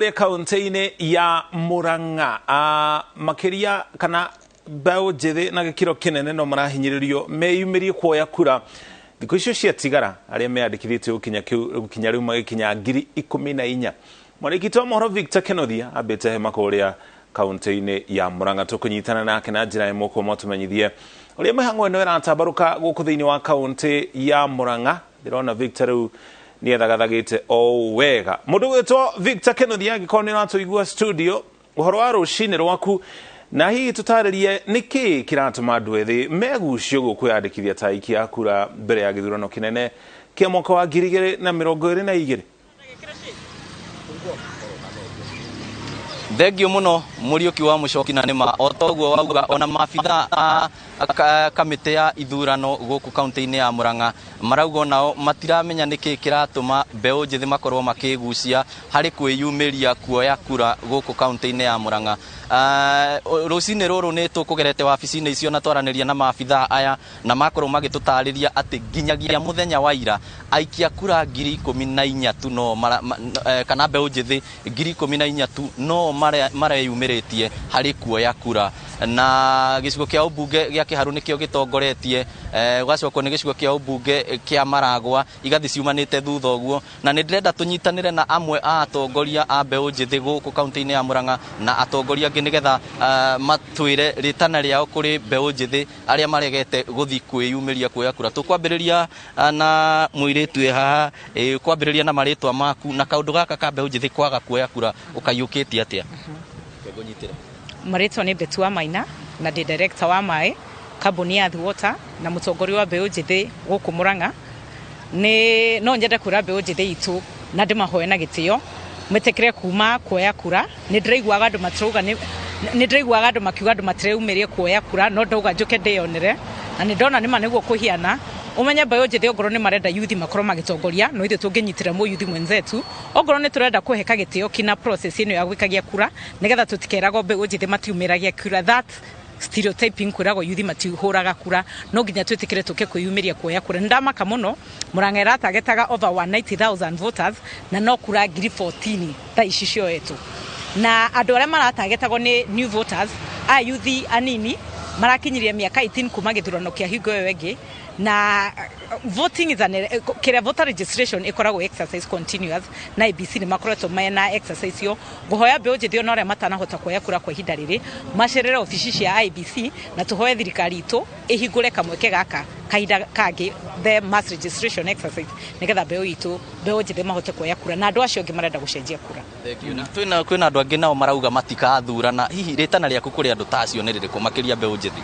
Kũrĩa kaũntĩ-inĩ ya Murang'a makĩria kana mbeũ njĩthĩ na gĩkĩro kĩnene no marahinyĩrĩrio meyumĩrie kuoya kura thikũ icio ciatigara arĩa meyandĩkithĩtie gũkinya kĩu gũkinya rĩu magĩkinya 14,000. Mwarĩki wa mohoro Victor Kenothia ambĩte hema kũrĩa kaũntĩ-inĩ ya Murang'a. Tũkũnyitana nake na njĩra ĩmwe kwa ĩmwe tũmenyithie ũrĩa mĩhang'o ĩno ĩratambarũka gũkũ thĩinĩ wa kaũntĩ ya Murang'a. Ndĩrona Victor rĩu nĩ ethagathagĩte o wega. Mũndũ gwĩtwo Victor Kenothia, angĩkorwo nĩ ũratũigua studio, ũhoro wa rũcinĩ rwaku, na hihi tũtarĩrie nĩ kĩĩ kĩratũma andũ ethĩ megucio gũkwĩyandĩkithia ta aikia a kura mbere ya gĩthurano kĩnene kĩa mwaka wa 2022. Thengio mũno Mũriũki wa Mũcoki, na nĩma o toguo wauga, ona maabitha a kamĩtĩ ya ithurano gũkũ kaunti-inĩ ya Murang'a marauga onao matiramenya nĩkĩ kĩratũma mbeũ njĩthĩ makorwo makĩgucia harĩ kwĩyumĩria kuoya kura gũkũ kaunti-inĩ ya Murang'a. Rũcinĩ rũrũ nĩ tũkũgerete wabici-inĩ icio na twaranĩria na maabitha aya, na makorwo magĩtũtarĩria atĩ nginyagia mũthenya wa ira aikia kura 14,000 tu no mara, ma, kana mbeũ njĩthĩ 14,000 tu no mareyumĩrĩtie harĩ kuoya kura. Na gĩcigo kĩa ũmbunge gĩa Kĩharũ nĩkĩo gĩtongoretie, ũgacokwo nĩ gĩcigo kĩa ũmbunge kĩa Maragwa, igathi ciumanĩte thutha ũguo. Na nĩ ndĩrenda tũnyitanĩre na amwe a atongoria a mbeũ njĩthĩ gũkũ kaunti-inĩ ya Murang'a na atongoria angĩ nĩgetha matwĩre rĩtana rĩao kũrĩ mbeũ njĩthĩ arĩa maregete gũthi kwĩyumĩria kuoya kura. Tũkwambĩrĩria na mũirĩtu wĩ haha, kwambĩrĩria na marĩtwa maku na kaũndũ gaka ka mbeũ njĩthĩ kwaga kuoya kura ũkaiyũkĩtie atĩa? Ngũnyitĩre. Marĩtwa nĩ Betty wa Maina na ndĩ director wa maĩ kambuni ya Water na mũtongoria wa mbeũ njĩthĩ gũkũ Murang'a. Nĩ no nyende kwĩra mbeũ njĩthĩ itũ na ndĩmahoe na gĩtĩo metĩkĩre kuma kuoya kura. Nĩ ndĩraiguaga andũ matirauga, nĩ ndĩraiguaga andũ makiuga andũ matireyumĩrie kuoya kura, no ndauga njũke ndĩyonere na nĩ ndona nĩma nĩguo kũhiana. Ũmenye mbeũ njĩthĩ ongorwo nĩ marenda yuthi makorwo magĩtongoria, no ithuĩ tũngĩnyitĩra mũyuthi mwenzetu, ongorwo nĩ tũrenda kũheka gĩtĩo kina process ĩno ya gwĩkagia kura, nĩgetha tũtikeragwo mbeũ njĩthĩ matiumĩragia kura. That stereotyping kwĩragwo yuthi matihũraga kura, no nginya twĩtĩkĩre tũke kwĩyumĩria kuoya kura. Nĩ ndamaka mũno, Murang'a ĩratagetaga over 190,000 voters na no kura 14,000 thaa ici cioetwo, na andũ arĩa maratagetagwo nĩ new voters, a yuthi anini marakinyirie mĩaka 18 kuma gĩthurano kĩa hingo ĩyo ĩngĩ. Na voting is an kĩrĩa voter registration ĩkoragwo exercise continuous, na IEBC nĩ makoretwo mena exercise ĩyo. Ngũhoya mbeũ njĩthĩ ona arĩa matanahota kuoya kura kwa ihinda rĩrĩ macerere obici cia IEBC, na tũhoe thirikari itũ ĩhingũre kamweke gaka kahinda kangĩ, the mass registration exercise, nĩgetha mbeũ itũ, mbeũ njĩthĩ mahote kuoya kura na andũ acio angĩ marenda gũcenjia kura. Twĩna kwĩna andũ angĩ nao marauga matikathurana. Hihi rĩtana rĩaku kũrĩ andũ ta acio nĩ rĩrĩkũ, makĩria mbeũ njĩthĩ?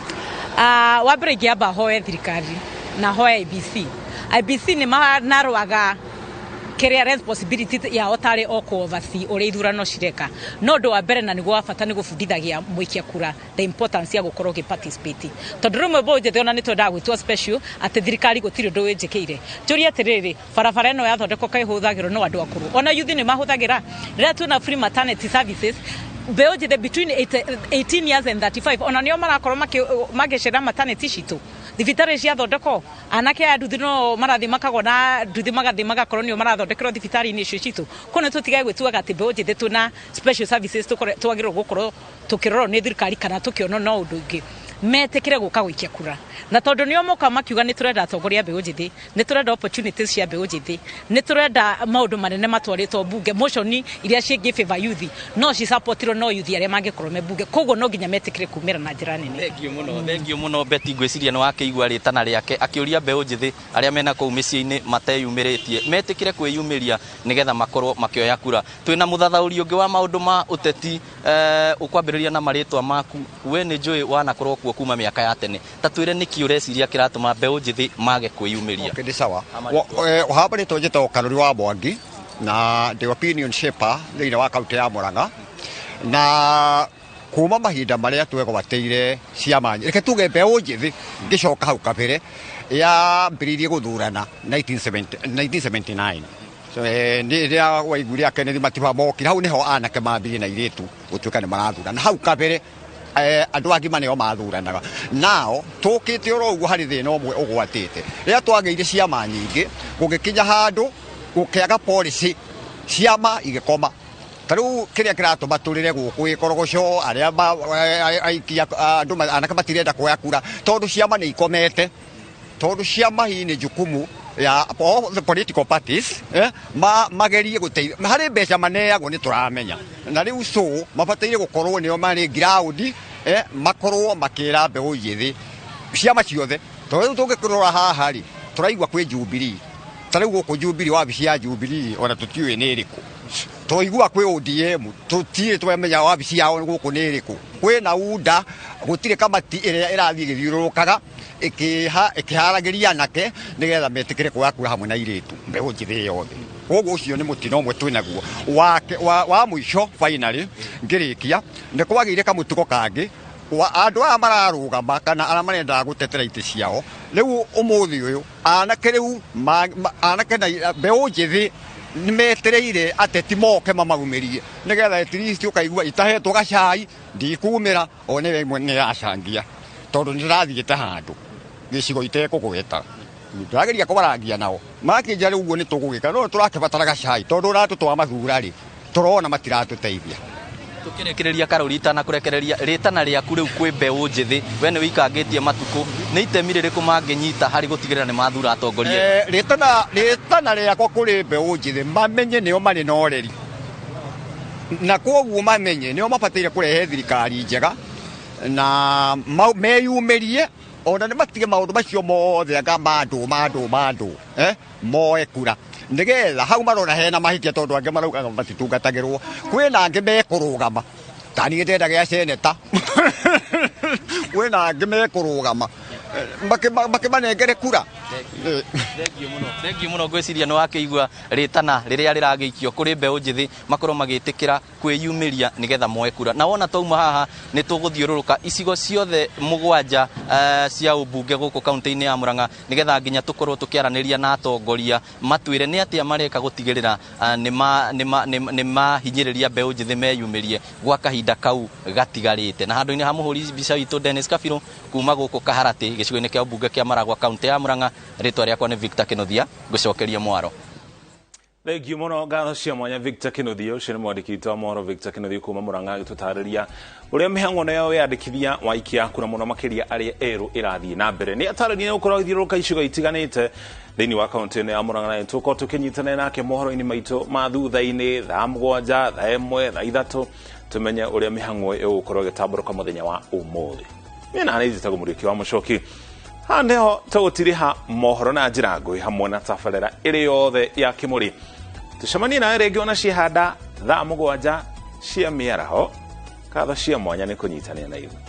Wa mbere ingĩamba hoe thirikari na hoe IEBC. IEBC nĩ manarwaga kĩrĩa responsibility yao tarĩ o kũ oversee ũrĩa ithurano cireka, no ũndũ wa mbere na nĩguo wa bata nĩ gũbundithagia mũikia kura the importance ya gũkorwo ũgĩ participate, tondũ rĩmwe mbeũ njĩthĩ ona nĩ twendaga gwĩtua special atĩ thirikari gũtirĩ ũndũ wĩnjĩkĩire. Njũrie atĩrĩrĩ, barabara ĩno yathondekwo kaĩ ĩhũthagĩrwo no andũ akũrũ? Ona yuthi nĩ mahũthagĩra. Rĩrĩa twĩna free maternity services, mbeũ njĩthĩ between 18 years and 35 ona nĩo marakorwo magĩcera maternity citũ. Thibitarĩ ciathondekwo, anake aya nduthi no marathiĩ makagwa na nduthi, magathiĩ magakorwo nĩo marathondekerwo thibitarĩ-inĩ icio citũ. Koguo nĩ tũtigage gwĩtuaga atĩ mbeũ njĩthĩ twĩna special services twagĩrĩirwo gũkorwo tũkĩrorwo nĩ thirikari kana tũkĩonwo no ũndũ ũngĩ. Metĩkĩre gũka gũikia kura, na tondũ nĩo moka makiuga nĩ tũrenda atongoria a mbeũ njĩthĩ, nĩ tũrenda opportunities cia mbeũ njĩthĩ, nĩ tũrenda maũndũ manene matwarĩtwo mbunge, motion iria cingĩ favor youth no cisapotirwo no youth arĩa mangĩkorwo me mbunge. Koguo no nginya metĩkĩre kumĩra na njĩra nene. Thengio mũno, thengio mũno Betty. Ngwĩciria nĩ wakĩigua rĩtana rĩake akĩũria mbeũ njĩthĩ arĩa mena kũu mĩciĩ-inĩ mateyumĩrĩtie metĩkĩre kwĩyumĩria nĩgetha makorwo makĩoya kura. Twĩna mũthathaũri ũngĩ wa maũndũ ma ũteti. Ũkwambĩrĩria na marĩtwa maku. We nĩ njũĩ wanakorwo kuo kuma mĩaka ya tene, ta twĩre nĩkĩ ũreciria kĩratũma mbeũ njĩthĩ mage kwĩyumĩria. Okay, nĩ sawa. Haba rĩtwa njĩtagwo Karuri wa Mwangi na ndĩ opinion shaper thĩinĩ wa kaunti ya Murang'a, na kuma mahinda marĩa twegwatĩire ciama, reke tuge mbeũ njĩthĩ, ngĩcoka hau kabere yambĩrĩirie gũthurana 1970 1979. So, nĩ rĩrĩa waiguire Kennedy Matiba mokire, hau nĩho anake mambirie na airĩtu gũtuĩka nĩ marathurana. Hau kabere andũ agima nĩo mathuranaga. Nao tũkĩte oro ũguo, harĩ thĩna ũmwe ũgwatĩte rĩrĩa twagĩire ciama nyingĩ, gũgĩkinya handũ gũkĩaga policy, ciama igĩkoma. Ta rĩu kĩrĩa kĩratũma tũrĩre gũkũ gĩkorogoco arĩa aikia andũ anake matirenda kuoya kura tondũ ciama nĩ ikomete, tondũ ciama hii nĩ jukumu ya all the political parties magerie gũteithia harĩ mbeca maneagwo nĩ tũramenya na rĩu so mabataire gũkorwo nĩo marĩ ground makorwo makĩra mbeũ njĩthĩ ciama ciothe. Tondũ rĩu tũngĩkĩrora haha rĩ tũraigua kwĩ Jubilee, ta rĩu gũkũ Jubilee wabici ya Jubilee ona tũtiũĩ nĩ ĩrĩkũ, twaigua kwĩ ODM tũtirĩ twamenya wabici yao gũkũ nĩ ĩrĩkũ, kwĩna UDA gũtirĩ kamati ĩrĩa ĩrathiĩ ĩgĩthiũrũrũkaga ĩkĩharagĩria anake nĩgetha metĩkĩre kuoya kura hamwe na airĩtu mbeũ njĩthĩ yothe. Koguo ũcio nĩ mũtino ũmwe twĩnaguo. Wa mũico finally ngĩrĩkia nĩ kwagĩire kamũtugo kangĩ andũ aya mararũgama kana arĩa marendaga gũtetera itĩ ciao rĩu ũmũthĩ ũyũ anake rĩu anake na mbeũ njĩthĩ nĩmetereire ateti moke mamaumĩrie nĩgetha at least ũkaigua itahetwo gacai ndikumĩra o nĩwe imwe nĩyacangia tondũ nĩndĩrathiĩte handũ gĩcigo itekũgweta ndĩrageria kũmarangia nao makĩnja rĩu ũguo nĩtũgũgĩka no tũrakĩbatara gacai tondũ ũratũtwara mathura rĩ tũrona matiratũteithia. Tũkĩrĩkĩrĩria Karũri itanakurekereria rĩtana rĩaku rĩu kwĩ mbeũ njĩthĩ we nĩ wĩikangĩtie matukũ nĩ itemi rĩrĩkũ mangĩnyita harĩ gũtigĩrĩra nĩ mathura atongoria? Rĩtana rĩakwa kũrĩ mbeũ njĩthĩ mamenye nĩo marĩ na ũreri na kwoguo mamenye nĩo mabataire kũrehe thirikari njega na meyumĩrie ona nĩ matige maũndũ macio mothe anga mandũ moe kura nĩgetha hau marona hena mahĩtia tondũ angĩ maraugaga matitungatagĩrwo kwĩna angĩ mekũrũgama ta niĩ ndenda gĩa seneta kwĩna angĩ mekũrũgama makĩmanengere kura. Thengiũ mũno ngwĩciria nĩ wakĩigua rĩtana rĩrĩa rĩragĩikio kũrĩ mbeũ njĩthĩ makorwo magĩtĩkĩra kwĩyumĩria nĩgetha moe kura. Na wona twauma haha nĩ tũgũthiũrũrũka icigo ciothe mũgwanja cia ũmbunge gũkũ kaunti-inĩ ya Murang'a nĩgetha nginya tũkorwo tũkĩaranĩria na atongoria matwĩre nĩ atĩa mareka gũtigĩrĩra nĩ mahinyĩrĩria mbeũ njĩthĩ meyumĩrie gwa kahinda kau gatigarĩte. Na handũ-inĩ ha mũhũri mbica witũ Dennis Kabirũ kuma gũkũ Kaharatĩ gĩcigo-inĩ kĩa ũmbunge kĩa Maragwa kaunti ya Murang'a, rĩtwa rĩakwa nĩ Victor Kĩnuthia ngũcokeria mwaro. Thengiũ mũno ngatho cia mwanya Victor Kĩnuthia ũcio nĩ mwandĩki witũ wa mohoro Victor Kĩnuthia kuma Murang'a agĩtũtarĩria ũrĩa mĩhang'o nayo wĩyandĩkithia wa aikia kura mũno makĩria arĩa erũ ĩrathiĩ na mbere. Nĩ atarĩria gũkorwo agĩthiũrũrũka icigo itiganĩte thĩinĩ wa kaunti ĩno ya Murang'a na tũkorwo tũkĩnyitanĩra nake mohoro-inĩ maitũ ma thutha-inĩ thaa 7 thaa 1 thaa 3 tũmenye ũrĩa mĩhang'o ĩgũkorwo ĩgĩtambũrũka mũthenya wa ũmũthĩ. Niĩ na nĩ njĩtagwo Mũriũki wa Mũcoki. Haha nĩho tũgũtiriha mohoro na njĩra ngũĩ hamwe na tabarĩra ĩrĩ yothe ya Kĩmũrĩ. Tũcemanie nawe rĩngĩ ona ciĩhanda thaa 7 cia mĩaraho. Ngatho cia mwanya nĩ kũnyitanĩra na ithuĩ.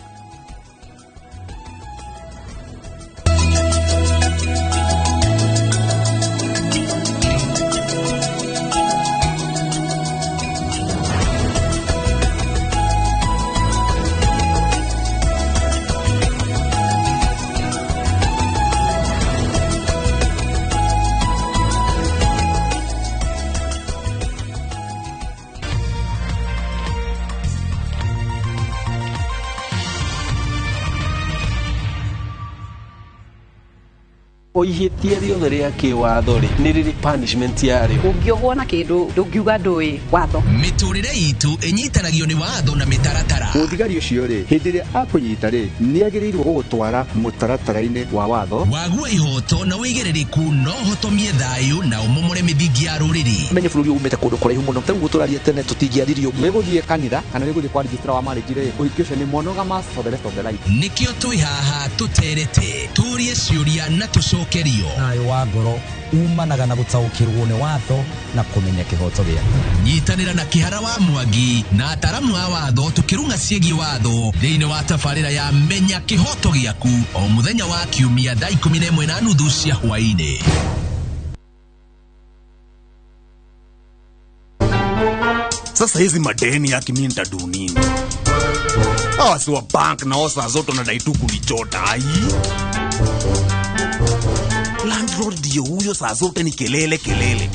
O ihĩtia rĩothe rĩa kĩwatho rĩ nĩ rĩrĩ punishment yarĩo. Ũngĩogwo na kĩndũ ndũngiuga ndũĩ watho. Mĩtũrĩre itũ ĩnyitanagio nĩ watho na mĩtaratara. Mũthigari ũcio rĩ hĩndĩ ĩrĩa akũnyita rĩ nĩ agĩrĩirwo gũgũtwara mũtaratara-inĩ wa watho. Wagua ihoto na wĩigĩrĩrĩku no ũhotomie thayũ na ũmomore mĩthingi ya rũrĩrĩ. Menye bũrũri umĩte kũndũ kũraihu mũno ta ũguo tũraria tene tũtingĩaririo. Nĩ gũthiĩ kanitha kana nĩ gũthiĩ kwa registrar wa marriage rĩ ũhiki ũcio nĩ monogamous for the rest of the life. Nĩkĩo twĩ haha tũterete tũrie ciũria na tũcokerio. Thayũ wa ngoro umanaga na gũtaũkĩrwo nĩ watho na kũmenya kĩhoto gĩaku. Nyitanĩra na Kĩhara wa Mwangi na ataramu a watho tũkĩrung'a ciĩgiĩ watho thĩinĩ wa tabarĩra ya Menya Kĩhoto Gĩaku o mũthenya wa Kiumia thaa 11:30 cia hwaĩ-inĩ. Sasa hizi madeni yake mimi nitadu nini? Hawa si wa bank na osa zote wanadai tu kunichota. Ai. Landlord ndio huyo saa zote ni kelele kelele.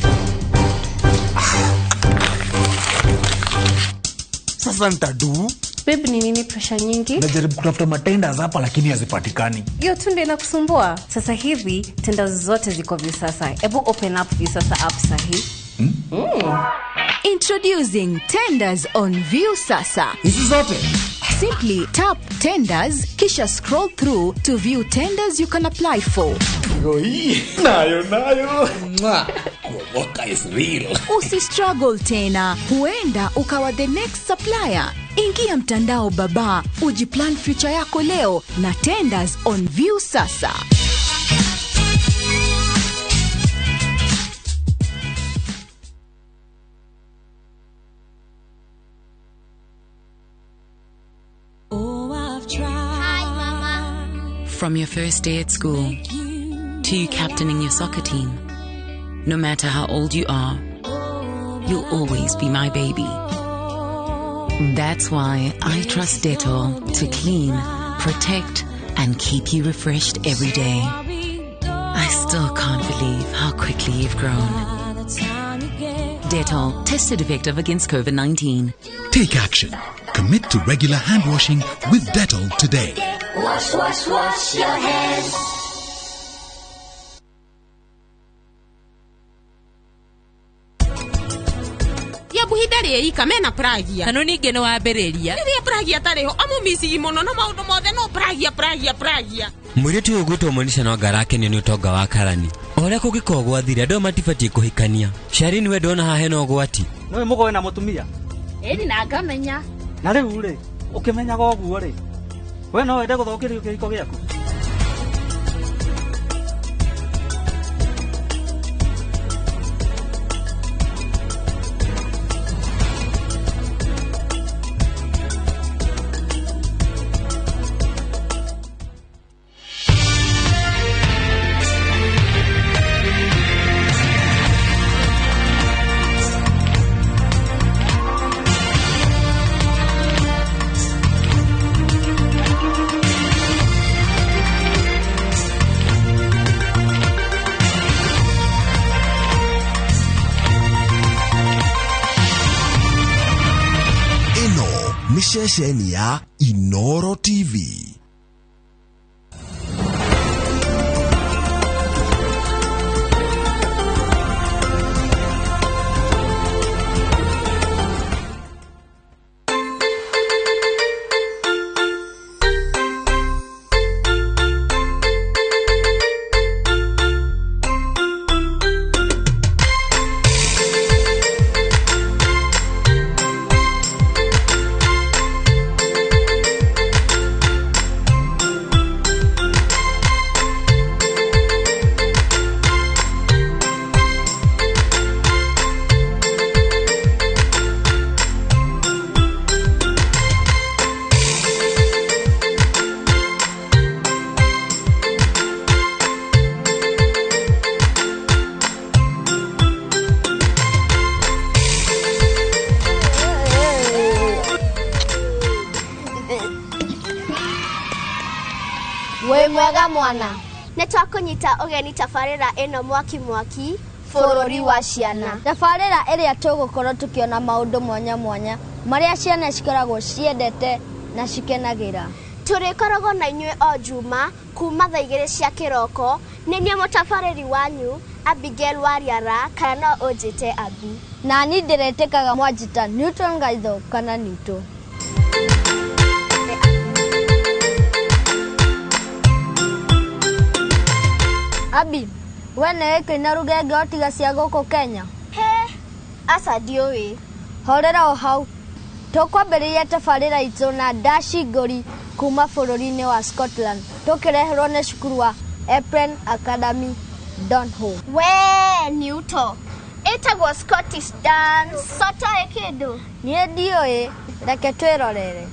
Sasa nitadu? Babe, ni nini pressure nyingi? Najaribu kutafuta matenders hapa lakini hazipatikani. Hiyo tu ndio inakusumbua. Sasa hivi tenda zote ziko Viusasa. Ebu open up Viusasa app sahi. Introducing Tenders on Viusasa. Hizi zote. Simply tap tenders kisha scroll through to view tenders you can apply for. Nayo nayo. Kuomoka is real. Usi struggle tena, huenda ukawa the next supplier. Ingia mtandao baba, ujiplan future yako leo na Tenders on Viusasa. From your first day at school to you captaining your soccer team, no matter how old you are, you'll always be my baby. That's why I trust Dettol to clean, protect, and keep you refreshed every day. I still can't believe how quickly you've grown. Dettol, tested effective against COVID-19. Take action. Commit to regular hand washing with Dettol today. Wash, wash, wash your hands. Yabuhinda rĩika mena Pragia. Kano ningĩ nĩ wambĩrĩria. Rĩrĩa Pragia tarĩ ho amũmicigi mũno na maũndũ mothe no Pragia Pragia Pragia. Mũirĩtu ũyũ ũgwĩtwo Monisha no ngarakenio nĩ ũtonga wa Karani. O ũrĩa kũngĩkorwo gwathire andũ matibatiĩ kũhikania. Sharini we ndona haha hena ũgwati. Nĩwe mũgoe na mũtumia? Ĩni na ngamenya. Na rĩu rĩ, ũkĩmenyaga ũguo rĩ, we no wende gũthũkĩrio kĩhiko gĩaku? Ceceni ya Inoro TV. Wĩ mwega mwana. Nĩ twakũnyita ũgeni tabarĩra ĩno mwaki mwaki bũrũri wa ciana. Tabarĩra ĩrĩa tũgũkorwo tũkĩona maũndũ mwanya mwanya marĩa ciana cikoragwo ciendete na cikenagĩra. Tũrĩkoragwo na inyuĩ o Juma kuma thaa 2 cia kĩroko. Nĩ niĩ mũtabarĩri wanyu Abigail Wariara, kana no ũnjĩte Abi. Na niĩ ndĩretĩkaga mwanjĩta Newton Gaitho kana Newton. Abi, we nĩũĩ kũina rũgenge o tiga cia gũkũ Kenya? He, aca ndiũĩ. Horera o hau. Tũkwambĩrĩria tabarĩra itũ na Dashi Ngũri kuma bũrũri-inĩ wa Scotland, tũkĩreherwo nĩ cukuru wa Epren Academy Donholm. We Newton, ĩtagwo Scottish dance. Sotoĩ kĩndũ? Niĩ ndiũĩ, reke twĩrorere.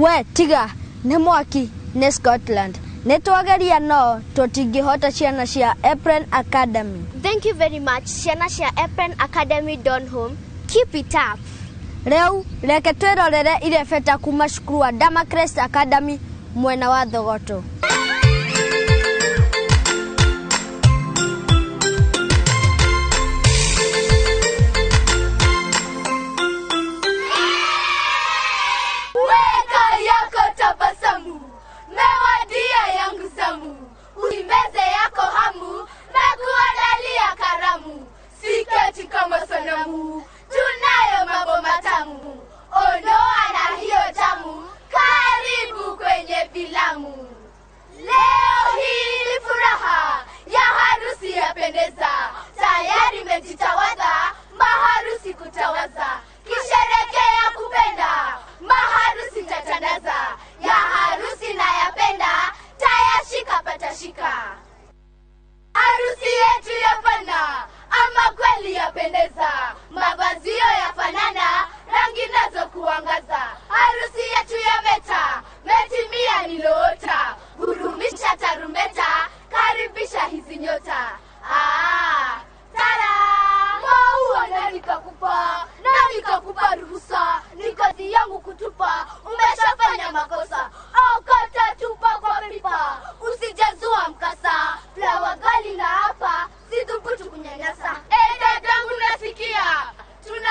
We tiga nĩ mwaki nĩ Scotland. Nĩ twageria no tũtingĩhota ciana cia Epren Academy. Thank you very much ciana cia Epren Academy Donholm. Keep it up. Rĩu reke twĩrorere irebeta kuma cukuru wa Damacrest Academy mwena wa Thogoto.